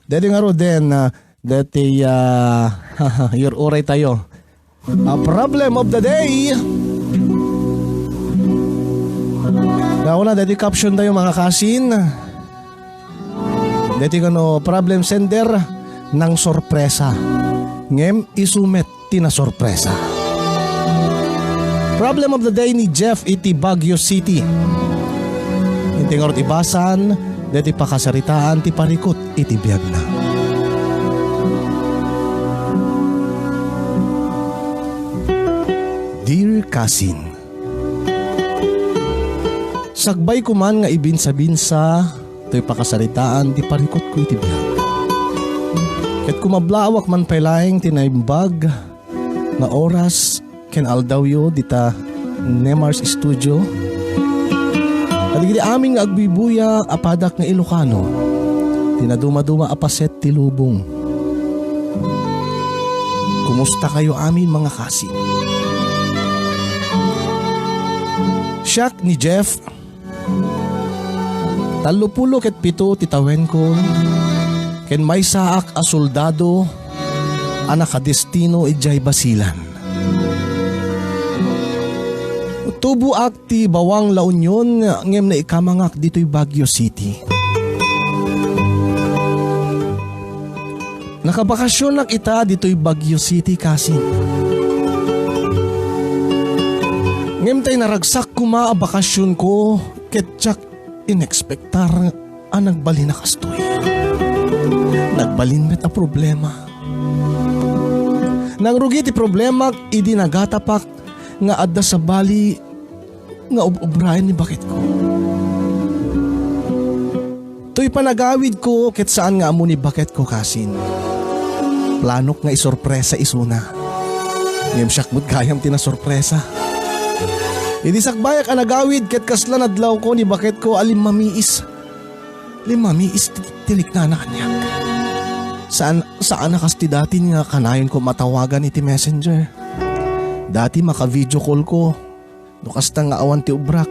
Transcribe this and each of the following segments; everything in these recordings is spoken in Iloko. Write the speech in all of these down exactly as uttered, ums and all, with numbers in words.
Deti ngaruden, ah, deti, ah, iyur-uray tayo. A problem of the day. Nauna, deti caption tayo, mga kasin. Deti kano problem sender, nangsorpresa. Ngem isu met ti nasorpresa. Problem of the day ni Jeff iti Baguio City. Inti ngarud ibasan, deti pakasaritaan ti parikut iti biagna. Dear Kasin, sagbay ko man nga ibinsabinsa toy pakasaritaan ti parikutko iti biag. Ket kumablaawak man pay laeng ti naimbag nga oras ken aldawyo dita Nemar's Studio. Kadagiti amin nga agbuybuya a padak nga Ilocano, ti nadumaduma a paset ti lubong. Kumusta kayo amin, mga kasin? Siak ni Jeff, tallopulo ket pito ti tawenko, ken maysaak a soldado a nakadestino idiay Basilan. Tuboak ti Bawang, La Union, ngem naikamangak ditoy Baguio City. Nakabakasionak ita ditoy Baguio City, kasin. Ngem tay naragsak koma a bakasionko ket diak inekspektar a nagbalin a kastoy. Nagbalin met a problema. Nangrugi ti problemak idi nagatapak nga adda sabali nga ub-ubraen ni baketko. Toy panagawidko ket saan nga ammo ni baketko, kasin. Planok nga isorpresa isuna. Ngem siak met gayam ti nasorpresa. Idi sakbayak a nagawid ket kasla nadlawko ni baketko a limmamiis. Limmamiis ti, ti riknana kaniak. Saan, saan a kas ti datin nga kanayonko matawagan iti messenger. Dati maka-video call ko. No kasta nga awan ti ubrak.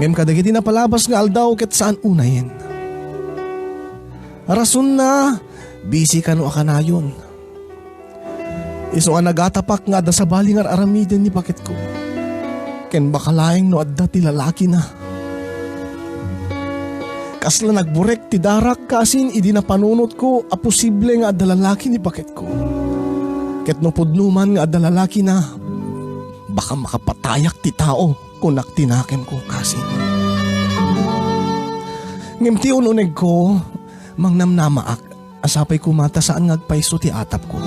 Ngem kadagiti napalabas nga aldaw ket saan unayen. Rasonna, busy kano a kanayon. Isu a nagatapak nga adda sabali nga ar-aramiden ni baketko. Ken baka laeng no adda ti lalakina. Kasla nagburek ti darak kasin idi napanunotko a posible nga adda lalaki ni baketko. Ket no pudno man nga adda lalakina, baka makapatayak ti tao, kunak ti nakemko kasin. Ngem ti un-unegko, mangnamnamaak a sapay koma ta saan nga agpayso ti atapko.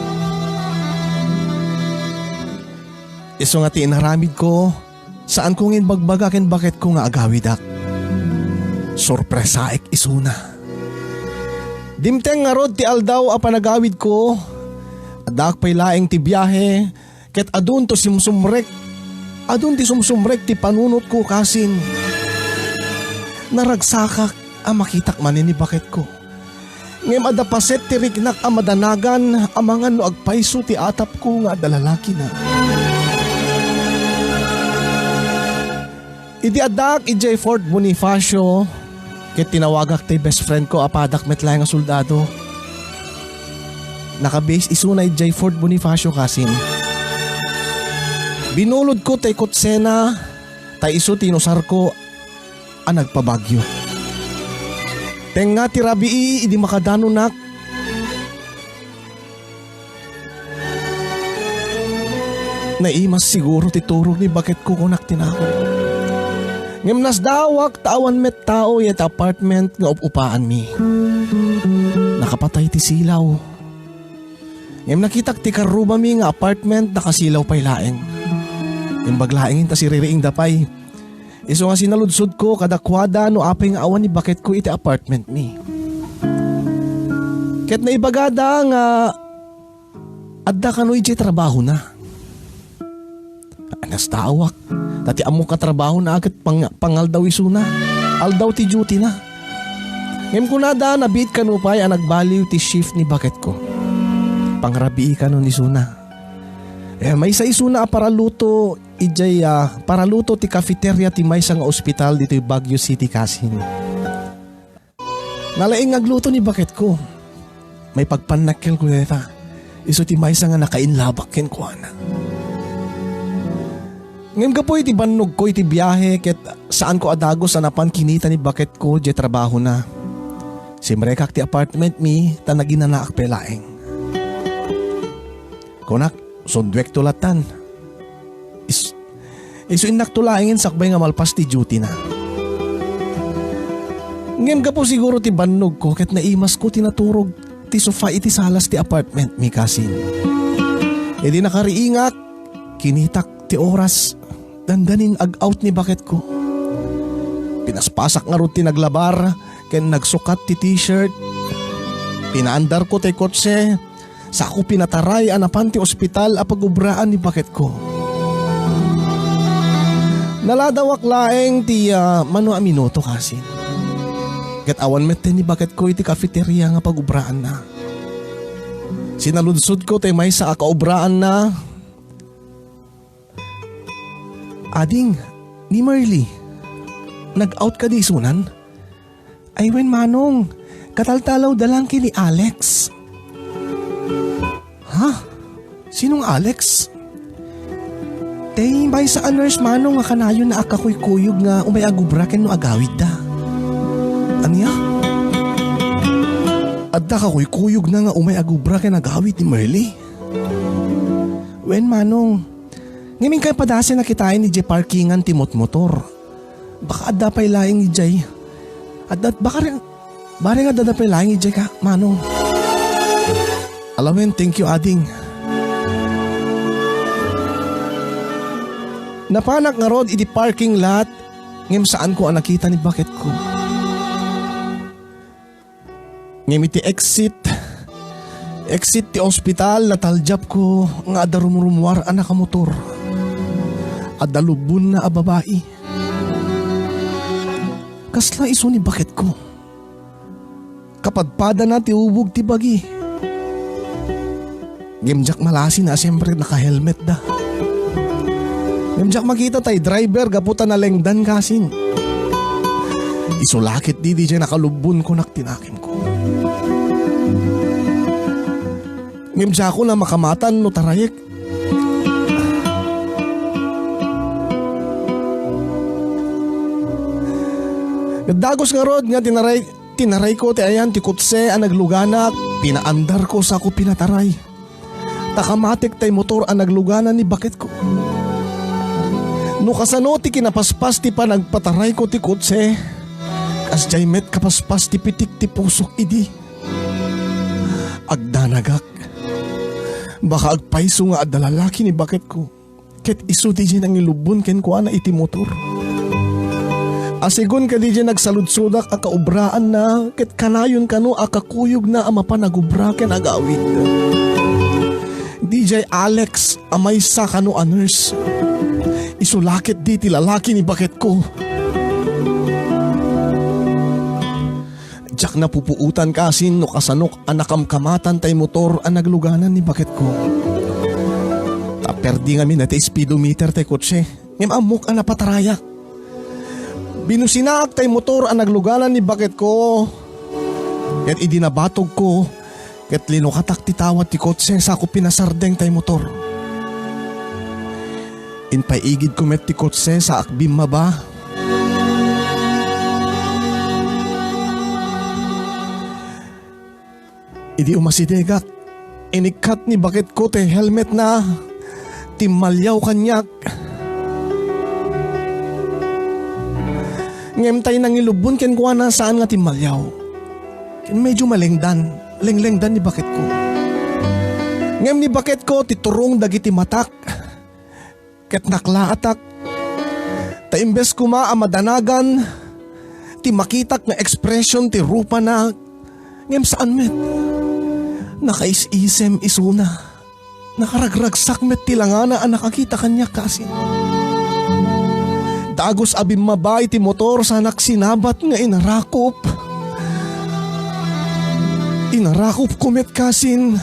Isu nga ti inaramidko, saanko nga imbagbaga ken baketko nga agawidak. Sorpresaek isuna. Dimteng ngarud ti aldaw a panagawidko, addaak pay laeng ti biahe, ket adun to simsumrek, adun ti sumsumrek ti panunotko kasin. Naragsakak a makitak manen ni baketko. Ngem adda paset ti riknak a madanagan amangan no agpayso ti atapko nga adda lalakina. Idi addaak idiay Fort Bonifacio, ket tinawagak ti best friend ko a padak met laeng nga soldado. Naka-base isuna idiay Fort Bonifacio kasin. Binulodko tay kutsena, tay isu ti inusarko a nagpabagyo. Tengnga ti rabii idi makadanonak. Naimas siguro ti turog ni baketko, kunak ti nakemko. Ngem nasdaawak ta awan met tao iti apartment nga up-upaanmi. Nakapatay ti silaw. Ngem nakitak ti karrubami nga apartment, nakasilaw pay laeng. Imbag laeng ta siririingda pay. Isu nga sinaludsodko kadakuada no apay nga awan ni baketko iti apartmentmi. Ket naibagada nga adda kano idiay trabahona. Nasdaawak, ta ti ammok a trabahona ket pang-, pangaldaw isuna. Aldaw ti duty-na. Ngem kunada, nabiit kano pay a nagbaliw ti shift ni baketko. Pangrabii kano isuna. Eh, maysa isuna a paraluto idiay, ah, paraluto ti cafeteria ti maysa nga ospital ditoy Baguio City, kasin. Nalaing nga agluto ni baketko. maipagpannakkelko dayta. Isu ti maysa nga nakainlabak kenkuana. Ngem gapu iti bannogko iti biahe ket saanko a dagus a napan kinita ni baketko diay trabahona. Simrekak ti apartment mi ta naginanaak pay laeng. Kunak, "Sunduekto lattan." Is-, isu innakto laengen sakbay nga malpas ti duty na. Ngem gapu siguro ti bannogko ket naimasko ti naturog ti sofa iti salas ti apartment mi kasin. Idi nakariingak, kinitak ti oras, dandanin ag-out ni baketko. Pinaspasak ngarud ti naglabar ken nagsukat ti t-shirt. Pinaandarko ti kotse, sako pinataray a napan ti ospital a pagubraan ni baketko. Naladawak laeng ti, ah, mano a minuto kasin. Ket awan metten ni baketko iti cafeteria nga pagubraanna. Sinaludsodko ti maysa a kaubraanna. "Ading, ni Merly, nag-out kadi isunan?" "Ay wen, Manong, kataltalawda lang ken ni Alex." "Ha? Sinong Alex?" "Tay maysa a nurse, Manong, a kanayon a agkakuykuyog nga umay agubra ken no agawidda." "Ania? Adda kakuykuyogna nga umay agubra ken agawid ni Merly?" "Wen, Manong. Ngem inkay padasen a kitaen idiay parkingan ti motmotor. Baka adda pay laeng idiay. Adda, baka rin, bareng adda pay laeng idiay ka, Manong." "Ala wen, thank you, Ading." Napanak ngarud iti parking lot, ngem saanko a nakita ni baketko. Ngem iti exit, exit ti ospital, nataldiapko nga adda rumrumuar a nakamotor. Adda lubbonna a babai. Kasla isu ni baketko. Kapadpadana ti ubog ti bagi. Ngem diak malasi a siempre naka-helmetda. Ngem diak makita tay driver gapu ta nalengdan kasin. Isu la ketdi diay nakalubbon, kunak ti nakemko. Ngem diakon a makamatan no tarayek. Ket dagus ngarud nga tinaray, tinarayko ti ayan ti kotse a nagluganak, pinaandarko sako pinataray. Ta kamatek tay motor a nagluganan ni baketko. No kasano ti kinapaspas ti panagpatarayko ti kotse, kasdiay met kapaspas ti pitik ti pusok idi. Agdanagak. Baka agpayso nga adda lalaki ni baketko. Ket isu diay nangilubbon kenkuana iti motor. Asigon kadi diay nagsaludsodak a kaubraanna, ket kanayon kano a kakuyogna a mapan agubra ken agawid. Diay Alex a maysa kano a nurse. Isu la ketdi ti lalaki ni baketko. Diak napupuotan kasin no kasanok a nakamkamatan tay motor a nagluganan ni baketko. Ta perdi ngamin ti speedometer tay kotse, ngem ammok a napatarayak. Binusinaak tay motor a nagluganan ni baketko. Ket idi nabatogko, ket linukatak ti tawad ti kotse, sako pinasardeng tay motor. Inpaigidko met ti kotse, saak bimmaba. Idi umasidegak, inikkat ni baketko ti helmetna, timmaliaw kaniak. Ngem tay nangilubbon kenkuana, saan nga timmaliaw. Ken medyo malengdan, lenglengdan ni baketko. Ngem ni baketko ti turong dagiti matak. Ket naklaatak, ta imbes koma a madanagan ti makitak nga ekspresion ti rupana, ngem saan met. Nakaisisem isuna. Nakaragragsak met ti langana a nakakita kaniak kasin. Dagus a bimmaba iti motor, sanak sinabat nga inarakop. Inarakopko met kasin.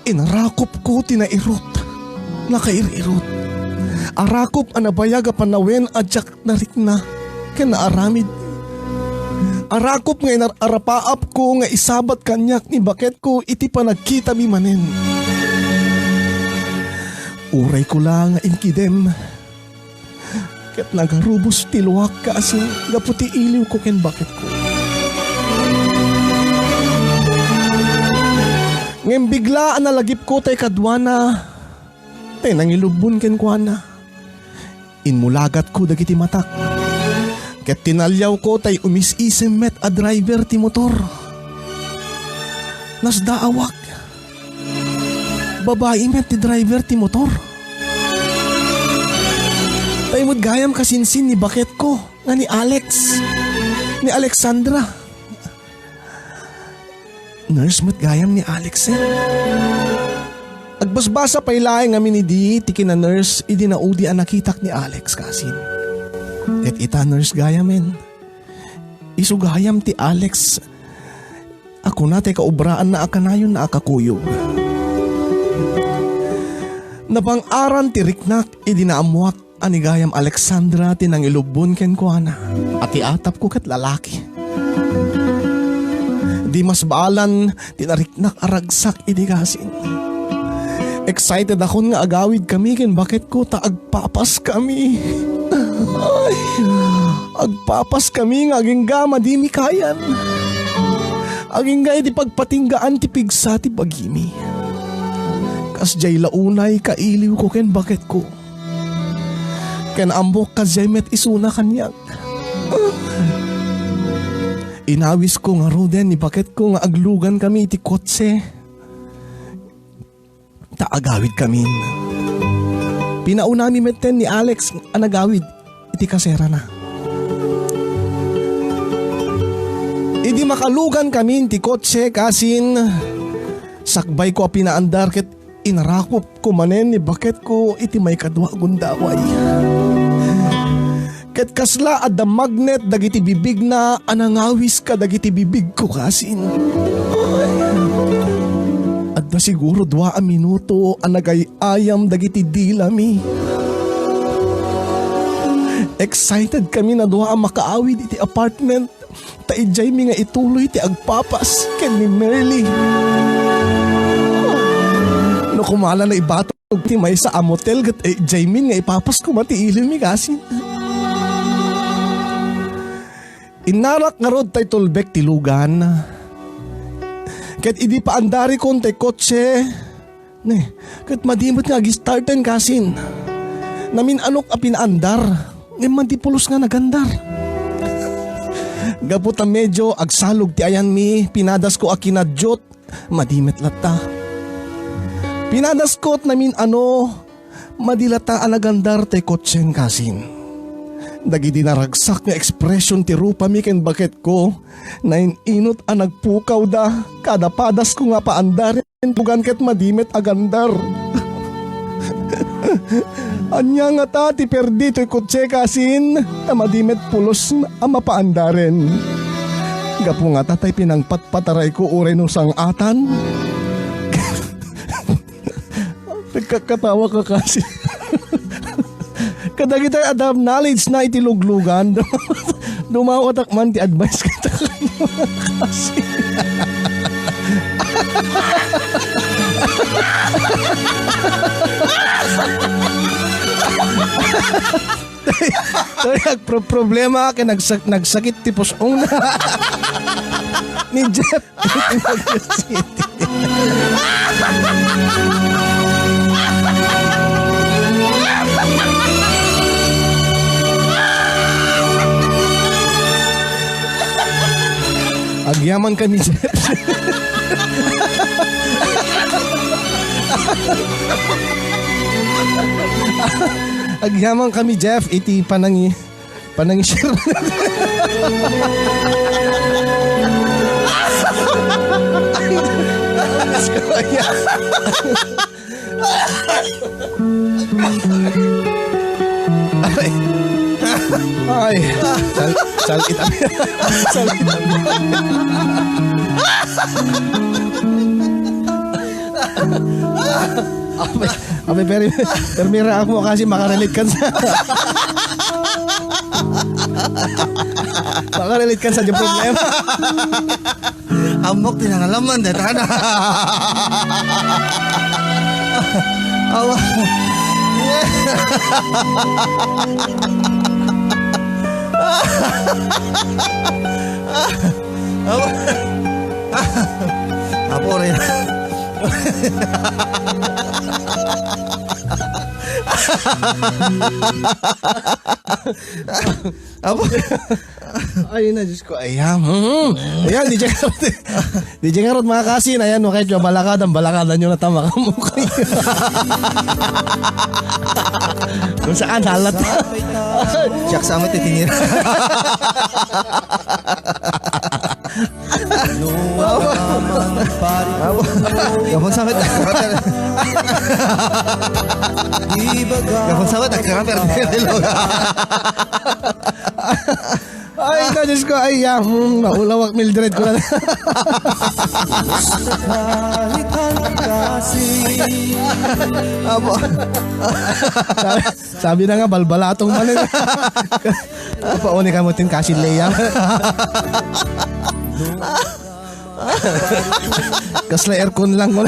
Inarakopko ti nairut, nakairirut. Arakop a nabayag a panawen a diak narikna ken naaramid. Arakop nga inar-arapaapko nga isabat kaniak ni baketko iti panagkitami manen. Urayko la nga inkidem, ket nagarubos ti luak, Kasin, gapu ti iliwko ken baketko. Ngem bigla a nalagipko tay kaduana, tay nangilubbon kenkuana. Inmulagatko dagiti matak, ket tinaliawko tay umis-isem met a driver ti motor. Nasdaawak. Babai met ti driver ti motor. Tay met gayam kasinsin ni baketko nga ni Alex, ni Alexandra. Nurse met gayam ni Alex, eh. Agbasbasa pay laeng ngamin idi ti kina-nurse idi naudi a nakitak ni Alex, Kasin. Ket ita, nurse gayamen. Isu gayam ti Alex a kuna tay kaobraanna a kanayonna a kakuyog. Nabang-aran ti riknak idi naammuak a ni gayam Alexandra ti nangilubbon kenkuana, a ti atapko ket lalaki. Di masbaalan ti nariknak a ragsak idi Kasin. Excited akon nga agawidkami ken baketko ta agpapaskami. Ay, agpapaskami nga agingga madimi kayan. Agingga iti pagpatinggaan ti pigsa ti bagimi. Kasdiay la unay kailiwko ken baketko. Ken ammok kasdiay met isuna kaniak. Inawisko ngaruden ni baketko nga aglugankami iti kotse ta agawidkamin. Pinaunami metten ni Alex a nagawid iti kaserana. Idi makalugankamin ti kotse, Kasin, sakbayko a pinaandar ket inarakopko manen ni baketko iti maikadua a gundaway. Ket kasla adda magnet dagiti bibigna a nangawis kadagiti bibigko, Kasin. Adda siguro dua a minuto a nagay-ayam dagiti dilami. Excited kami a dua a makaawid iti apartment. Ta idiaymi nga ituloy ti agpapas ken ni Merly. No kumala na ibatog ti maysa a motel ket idiaymin nga ipapas koma ti iliwmi, Kasin. Innarak ngarud tay tulbek ti lugan. Ket idi paandarikon tay kotse, ne, ket madi met nga agistarten, Kasin. Namin-anok a pinaandar, ngem madi pulos nga nagandar. Gapu ta medio agsalog ti ayanmi, pinadasko a kinadiot, madi met latta. Pinadasko ket namin-ano, madi latta a nagandar tay kotsen, Kasin. Dagidi naragsak nga ekspresion ti rupami ken baketko, nain-inot a nagpukawda kada padasko nga paandaren. Tugan ket madi met agandar. Ania ngata ti perdi toy kotse, Kasin, ta madi met pulos a mapaandaren? Gapu ngata tay pinangpatpatarayko uray no sang-atan? Nagkakatawa ka, Kasin. Kadagitoy adda knowledge na iti luglugan. Dumawatak man ti advice kata. Tay agpro-, problema ken nagsak-, nagsakit ti pusong na. Ni Jeff. Agyaman kami, Jeff. Agyaman kami, Jeff, iti panangi-, Panangishare. Ay. Ay. Sal-, salita. Salita. Abi, abi, pero, pero mira ako kasi makarelate ka sa Makarelate ka sa problema. Ammok ti nangalaman, deta na. Awa. Awa. Apo rin. Apo. Ay na, Diyos ko. Ayan. Hmm. Ayan, di dyan, di dyan nga rod, mga kasin. Ayan, no, kahit yung balakad, ang balakadan nyo na tama ka mo kayo. Kung saan, halat. Siyak sa amat, titinira. Gapon sa amat, nagkakaper. Gapon sa amat, nagkakaper. Ay, na, Diyos ko, ay, ya, hmm, maulawak, Mildred, ko na. Apo. Sabi, sabi na nga, balbalatong man. Pauni ka mo, tin, kasi Lea. Kasla aircon lang ko.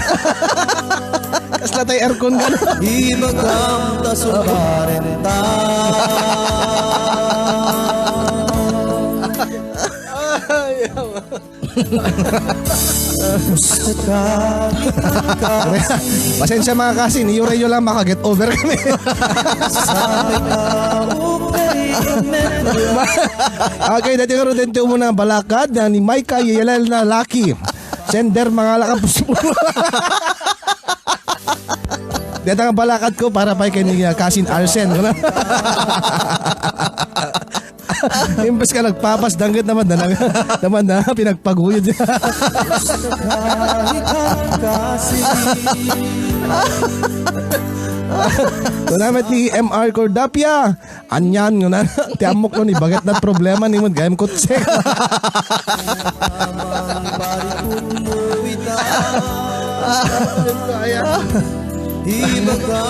Kasla tayo aircon ka na. Ibagam ta sularen ta. Pasensya, mga kasi, niyuray nyo lang, maka-get over kami. Okay, dati nga rin ito muna balakad na ni Micah Yelel na Lucky. Sender, mga lakapuspulo. Data nga balakad ko para pa kay ni, uh, Kasin Arsen. Imbes ka nagpapas, dangget naman na, naman na, pinagpaguyod. Salamat ni M R Cordapia. Anyan, nguna, ti ammok no, ni bagat na problema ni mo, gayam kutse.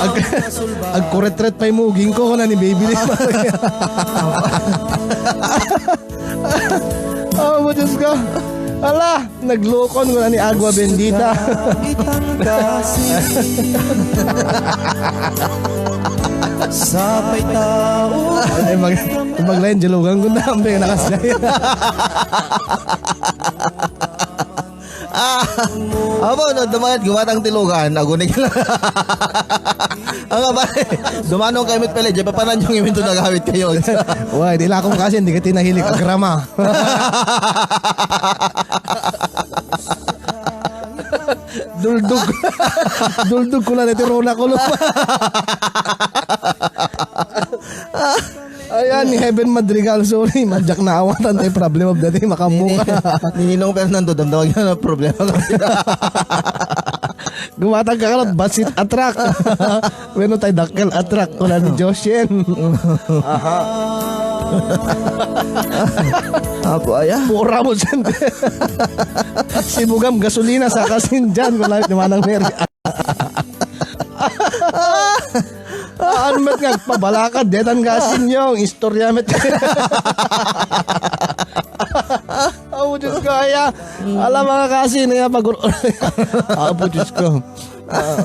Ag-, agkuretret pa'y muging ko, kuna ni Baby Lee. Oh, Diyos ko. Ala! Naglukon ko na ni Agua Bendita. Sapay tao. Ay, mag-, maglain, dilugan ko na, ang pinakasday. Ah, amo, no, dumangat, gumatang tilugan, agunik lang. Ang abay, dumanong kayo mit pala, di pa panan yung iminto nagawit kayo. Why, di la akong kasi, hindi ka tinahilig, agrama. Duldog. Duldog ko lang iti runa ko, luma. Ayan, ni Heaven Madrigal, sorry, madyak naawatan tayo problem of the day, makamuka. Ni, ni, ni Ninong Fernando, damdamag na problema kasi. Gumatag ka kalat, basit atrak. Bueno, tayo dakkel atrak, wala ni Joshen. Aha. Apo, aya. Pura mo dyan. Sibugam gasolina sa kasin dyan, wala ni Manang Mary. Ah, ano met nga, pabalakad, detan kasin yung istorya met. Oh, Diyos ko, aya. Ala, mga kasin, aya, pag-, ah, po, Diyos ko. Ah.